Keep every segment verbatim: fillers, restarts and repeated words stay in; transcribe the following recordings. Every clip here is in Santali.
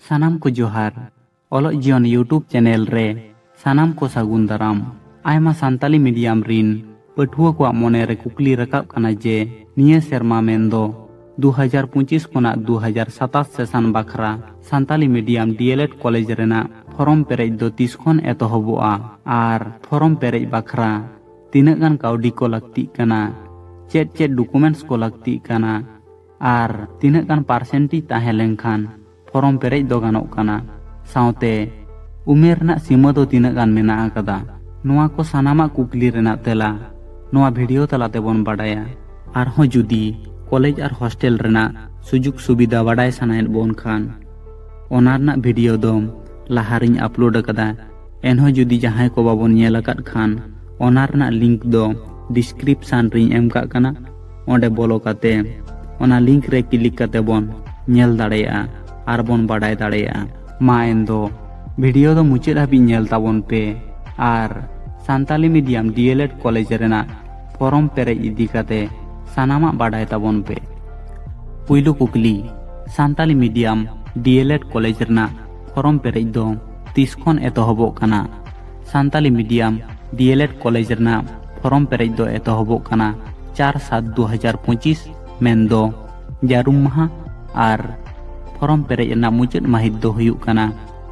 ᱥᱟᱱᱟᱢ ᱠᱚ ᱡᱚᱦᱟᱨ᱾ ᱚᱞᱚᱜ ᱡᱤᱭᱚᱱ YouTube ᱪᱮᱱᱮᱞ ᱨᱮ ᱥᱟᱱᱟᱢ ᱠᱚ ᱥᱟᱹᱜᱩᱱ ᱫᱟᱨᱟᱢ᱾ ᱟᱭᱢᱟ ᱥᱟᱱᱛᱟᱞᱤ ᱢᱤᱰᱤᱭᱟᱢ ᱨᱤᱱ ᱯᱟᱹᱴᱷᱩᱣᱟᱹ ᱠᱚᱣᱟᱜ ᱢᱚᱱᱮ ᱨᱮ ᱠᱩᱠᱞᱤ ᱨᱟᱠᱟᱵ ᱠᱟᱱᱟ ᱡᱮ ᱱᱤᱭᱟᱹ ᱥᱮᱨᱢᱟ ᱢᱮᱱᱫᱚ ᱫᱩ ᱦᱟᱡᱟᱨ ᱯᱚᱸᱪᱤᱥ ᱠᱷᱚᱱᱟᱜ ᱫᱩ ᱦᱟᱡᱟᱨ ᱥᱟᱛᱟᱥ ᱥᱮᱥᱚᱱ ᱵᱟᱠᱷᱨᱟ ᱥᱟᱱᱛᱟᱞᱤ ᱢᱤᱰᱤᱭᱟᱢ ᱰᱤᱮᱞᱮᱰ ᱠᱚᱞᱮᱡᱽ ᱨᱮᱱᱟᱜ ᱯᱷᱚᱨᱚᱢ ᱯᱮᱨᱮᱡ ᱫᱚ ᱛᱤᱥ ᱠᱷᱚᱱ ᱮᱛᱚᱦᱚᱵᱚᱜᱼᱟ ᱟᱨ ᱯᱷᱚᱨᱚᱢ ᱯᱮᱨᱮᱡ ᱵᱟᱠᱷᱨᱟ ᱛᱤᱱᱟᱹᱜ ᱜᱟᱱ ᱠᱟᱹᱣᱰᱤ ᱠᱚ ᱞᱟᱹᱠᱛᱤᱜ ᱠᱟᱱᱟ, ᱪᱮᱫ ᱪᱮᱫ ᱰᱚᱠᱩᱢᱮᱱᱴᱥ ᱠᱚ ᱞᱟᱹᱠᱛᱤᱜ ᱠᱟᱱᱟ ᱟᱨ ᱛᱤᱱᱟᱹᱜ ᱜᱟᱱ ᱯᱟᱨᱥᱮᱱᱴᱮᱡᱽ ᱛᱟᱦᱮᱸ ᱞᱮᱱᱠᱷᱟᱱ ᱯᱷᱚᱨᱚᱢ ᱯᱮᱨᱮᱡ ᱫᱚ ᱜᱟᱱᱚᱜ ᱠᱟᱱᱟ, ᱥᱟᱶᱛᱮ ᱩᱢᱮᱨ ᱨᱮᱱᱟᱜ ᱥᱤᱢᱟᱹ ᱫᱚ ᱛᱤᱱᱟᱹᱜ ᱜᱟᱱ ᱢᱮᱱᱟᱜ ᱟᱠᱟᱫᱟ, ᱱᱚᱣᱟ ᱠᱚ ᱥᱟᱱᱟᱢᱟᱜ ᱠᱩᱠᱞᱤ ᱨᱮᱱᱟᱜ ᱛᱮᱞᱟ ᱱᱚᱣᱟ ᱵᱷᱤᱰᱤᱭᱳ ᱛᱟᱞᱟ ᱛᱮᱵᱚᱱ ᱵᱟᱰᱟᱭᱟ᱾ ᱟᱨᱦᱚᱸ ᱡᱩᱫᱤ ᱠᱚᱞᱮᱡᱽ ᱟᱨ ᱦᱳᱥᱴᱮᱞ ᱨᱮᱱᱟᱜ ᱥᱩᱡᱳᱜᱽ ᱥᱩᱵᱤᱫᱷᱟ ᱵᱟᱰᱟᱭ ᱥᱟᱱᱟᱭᱮᱫ ᱵᱚᱱ ᱠᱷᱟᱱ, ᱚᱱᱟ ᱨᱮᱱᱟᱜ ᱵᱷᱤᱰᱤᱭᱳ ᱫᱚ ᱞᱟᱦᱟ ᱨᱤᱧ ᱟᱯᱞᱳᱰ ᱟᱠᱟᱫᱟ᱾ ᱮᱱᱦᱚᱸ ᱡᱩᱫᱤ ᱡᱟᱦᱟᱸᱭ ᱠᱚ ᱵᱟᱵᱚᱱ ᱧᱮᱞ ᱟᱠᱟᱫ ᱠᱷᱟᱱ, ᱚᱱᱟ ᱨᱮᱱᱟᱜ ᱞᱤᱝᱠ ᱫᱚ ᱰᱤᱥᱠᱨᱤᱯᱥᱟᱱ ᱨᱤᱧ ᱮᱢ ᱠᱟᱜ ᱠᱟᱱᱟ᱾ ᱚᱸᱰᱮ ᱵᱚᱞᱚ ᱠᱟᱛᱮ ᱚᱱᱟ ᱞᱤᱝᱠ ᱨᱮ ᱠᱞᱤᱠ ᱠᱟᱛᱮ ᱵᱚᱱ ᱧᱮᱞ ᱫᱟᱲᱮᱭᱟᱜᱼᱟ ᱟᱨ ᱵᱚᱱ ᱵᱟᱰᱟᱭ ᱫᱟᱲᱮᱭᱟᱜᱼᱟ᱾ ᱢᱟ ᱮᱱᱫᱚ ᱵᱷᱤᱰᱤᱭᱳ ᱫᱚ ᱢᱩᱪᱟᱹᱫ ᱦᱟᱹᱵᱤᱡ ᱧᱮᱞ ᱛᱟᱵᱚᱱ ᱯᱮ ᱟᱨ ᱥᱟᱱᱛᱟᱞᱤ ᱢᱤᱰᱤᱭᱟᱢ ᱰᱤᱮᱞᱮᱰ ᱠᱚᱞᱮᱡᱽ ᱨᱮᱱᱟᱜ ᱯᱷᱚᱨᱚᱢ ᱯᱮᱨᱮᱡ ᱤᱫᱤ ᱠᱟᱛᱮ ᱥᱟᱱᱟᱢᱟᱜ ᱵᱟᱰᱟᱭ ᱛᱟᱵᱚᱱ ᱯᱮ᱾ ᱯᱩᱭᱞᱩ ᱠᱩᱠᱞᱤ, ᱥᱟᱱᱛᱟᱞᱤ ᱢᱤᱰᱤᱭᱟᱢ ᱰᱤᱮᱞᱮᱰ ᱠᱚᱞᱮᱡᱽ ᱨᱮᱱᱟᱜ ᱯᱷᱚᱨᱚᱢ ᱯᱮᱨᱮᱡ ᱫᱚ ᱛᱤᱥ ᱠᱷᱚᱱ ᱮᱛᱚᱦᱚᱵᱚᱜ ᱠᱟᱱᱟ? ᱥᱟᱱᱛᱟᱞᱤ ᱢᱤᱰᱤᱭᱟᱢ ᱰᱤᱮᱞᱮᱰ ᱠᱚᱞᱮᱡᱽ ᱨᱮᱱᱟᱜ ᱯᱷᱚᱨᱚᱢ ᱯᱮᱨᱮᱡ ᱫᱚ ᱮᱛᱚᱦᱚᱵᱚᱜ ᱠᱟᱱᱟ ᱪᱟᱨ ᱥᱟᱛ ᱫᱩ ᱦᱟᱡᱟᱨ ᱯᱚᱸᱪᱤᱥ, ᱢᱮᱱᱫᱚ ᱡᱟᱹᱨᱩᱢ ᱢᱟᱦᱟ, ᱟᱨ ᱯᱷᱚᱨᱚᱢ ᱯᱮᱨᱮᱡ ᱨᱮᱱᱟᱜ ᱢᱩᱪᱟᱹᱫ ᱢᱟᱹᱦᱤᱛ ᱫᱚ ᱦᱩᱭᱩᱜ ᱠᱟᱱᱟ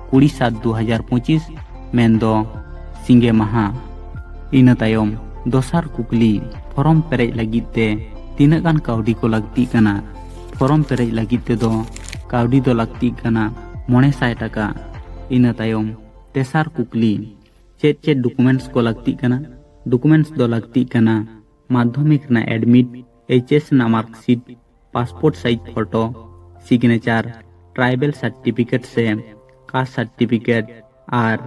ᱠᱩᱲᱤ ᱥᱟᱛ ᱫᱩ ᱦᱟᱡᱟᱨ ᱯᱚᱸᱪᱤᱥ, ᱢᱮᱱᱫᱚ ᱥᱤᱸᱜᱮ ᱢᱟᱦᱟ᱾ ᱤᱱᱟᱹ ᱛᱟᱭᱚᱢ ᱫᱚᱥᱟᱨ ᱠᱩᱠᱞᱤ, ᱯᱷᱚᱨᱚᱢ ᱯᱮᱨᱮᱡ ᱞᱟᱹᱜᱤᱫ ᱛᱮ ᱛᱤᱱᱟᱹᱜ ᱜᱟᱱ ᱠᱟᱹᱣᱰᱤ ᱠᱚ ᱞᱟᱹᱠᱛᱤᱜ ᱠᱟᱱᱟ? ᱯᱷᱚᱨᱚᱢ ᱯᱮᱨᱮᱡ ᱞᱟᱹᱜᱤᱫ ᱛᱮᱫᱚ ᱠᱟᱹᱣᱰᱤ ᱫᱚ ᱞᱟᱹᱠᱛᱤᱜ ᱠᱟᱱᱟ ᱢᱚᱬᱮ ᱥᱟᱭ ᱴᱟᱠᱟ᱾ ᱤᱱᱟᱹ ᱛᱟᱭᱚᱢ ᱛᱮᱥᱟᱨ ᱠᱩᱠᱞᱤ, ᱪᱮᱫ ᱪᱮᱫ ᱰᱚᱠᱩᱢᱮᱱᱴᱥ ᱠᱚ ᱞᱟᱹᱠᱛᱤᱜ ᱠᱟᱱᱟ? ᱰᱚᱠᱩᱢᱮᱱᱴᱥ ᱫᱚ ᱞᱟᱹᱠᱛᱤᱜ ᱠᱟᱱᱟ ᱢᱟᱫᱽᱫᱷᱚᱢᱤᱠ ᱨᱮᱱᱟᱜ ᱮᱰᱢᱤᱴ, ᱮᱭᱤᱪ ᱮᱥ ᱨᱮᱱᱟᱜ marksheet, passport size photo, signature, tribal certificate ᱥᱮ ᱠᱟᱥᱴ ᱥᱟᱨᱴᱤᱯᱷᱤᱠᱮᱴ ᱟᱨ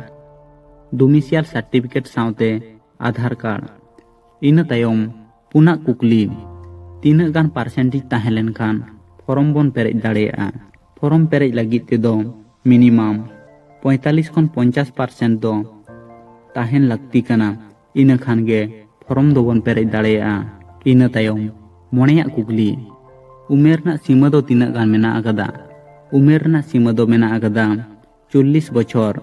ᱰᱚᱢᱤᱥᱤᱭᱟᱞ ᱥᱟᱨᱴᱤᱯᱷᱤᱠᱮᱴ ᱥᱟᱶᱛᱮ ᱟᱫᱷᱟᱨ ᱠᱟᱨᱰ᱾ ᱤᱱᱟᱹ ᱛᱟᱭᱚᱢ ᱯᱩᱱᱟᱜ ᱠᱩᱠᱞᱤ, ᱛᱤᱱᱟᱹᱜ ᱜᱟᱱ ᱯᱟᱨᱥᱮᱱᱴᱮᱡᱽ ᱛᱟᱦᱮᱸ ᱞᱮᱱᱠᱷᱟᱱ ᱯᱷᱚᱨᱚᱢ ᱵᱚᱱ ᱯᱮᱨᱮᱡ ᱫᱟᱲᱮᱭᱟᱜᱼᱟ? ᱯᱷᱚᱨᱚᱢ ᱯᱮᱨᱮᱡ ᱞᱟᱹᱜᱤᱫ ᱛᱮᱫᱚ ᱢᱤᱱᱤᱢᱟᱢ ᱯᱚᱸᱭᱛᱟᱞᱞᱤᱥ ᱠᱷᱚᱱ ᱯᱚᱧᱪᱟᱥ ᱯᱟᱨᱥᱮᱱᱴ ᱫᱚ ᱛᱟᱦᱮᱱ ᱞᱟᱹᱠᱛᱤ ᱠᱟᱱᱟ, ᱤᱱᱟᱹ ᱠᱷᱟᱱ ᱜᱮ ᱯᱷᱚᱨᱚᱢ ᱫᱚᱵᱚᱱ ᱯᱮᱨᱮᱡ ᱫᱟᱲᱮᱭᱟᱜᱼᱟ᱾ ᱤᱱᱟᱹ ᱛᱟᱭᱚᱢ ᱢᱚᱬᱮᱭᱟᱜ ᱠᱩᱠᱞᱤ, ᱩᱢᱮᱨ ᱨᱮᱱᱟᱜ ᱥᱤᱢᱟᱹ ᱫᱚ ᱛᱤᱱᱟᱹᱜ ᱜᱟᱱ ᱢᱮᱱᱟᱜ ᱟᱠᱟᱫᱟ? ᱩᱢᱮᱨ ᱨᱮᱱᱟᱜ ᱥᱤᱢᱟᱹ ᱫᱚ ᱢᱮᱱᱟᱜ ᱟᱠᱟᱫᱟ ᱪᱚᱞᱞᱤᱥ ᱵᱚᱪᱷᱚᱨ᱾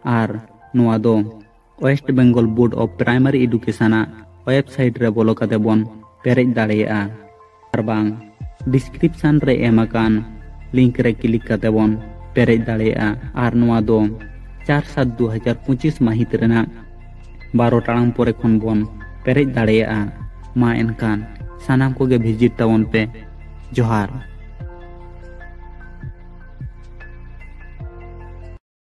ᱟᱨ ᱱᱚᱣᱟ ᱫᱚ West Bengal Board of Primary Education ᱟᱜ website ᱨᱮ ᱵᱚᱞᱚ ᱠᱟᱛᱮ ᱵᱚᱱ ᱯᱮᱨᱮᱡ ᱫᱟᱲᱮᱭᱟᱜᱼᱟ, ᱟᱨ ᱵᱟᱝ description ᱨᱮ ᱮᱢ ᱟᱠᱟᱱ link ᱨᱮ click ᱠᱟᱛᱮ ᱵᱚᱱ ᱯᱮᱨᱮᱡ ᱫᱟᱲᱮᱭᱟᱜᱼᱟ᱾ ᱟᱨ ᱱᱚᱣᱟ ᱫᱚ ᱪᱟᱨ ᱥᱟᱛ ᱫᱩ ᱦᱟᱡᱟᱨ ᱯᱚᱸᱪᱤᱥ ᱢᱟᱹᱦᱤᱛ ᱨᱮᱱᱟᱜ ᱵᱟᱨᱚ ᱴᱟᱲᱟᱝ ᱯᱚᱨᱮ ᱠᱷᱚᱱ ᱵᱚᱱ ᱯᱮᱨᱮᱡ ᱫᱟᱲᱮᱭᱟᱜᱼᱟ᱾ ᱢᱟ ᱮᱱᱠᱷᱟᱱ ᱥᱟᱱᱟᱢ ᱠᱚᱜᱮ visit ᱛᱟᱵᱚᱱ ᱯᱮ᱾ ᱡᱚᱦᱟᱨ᱾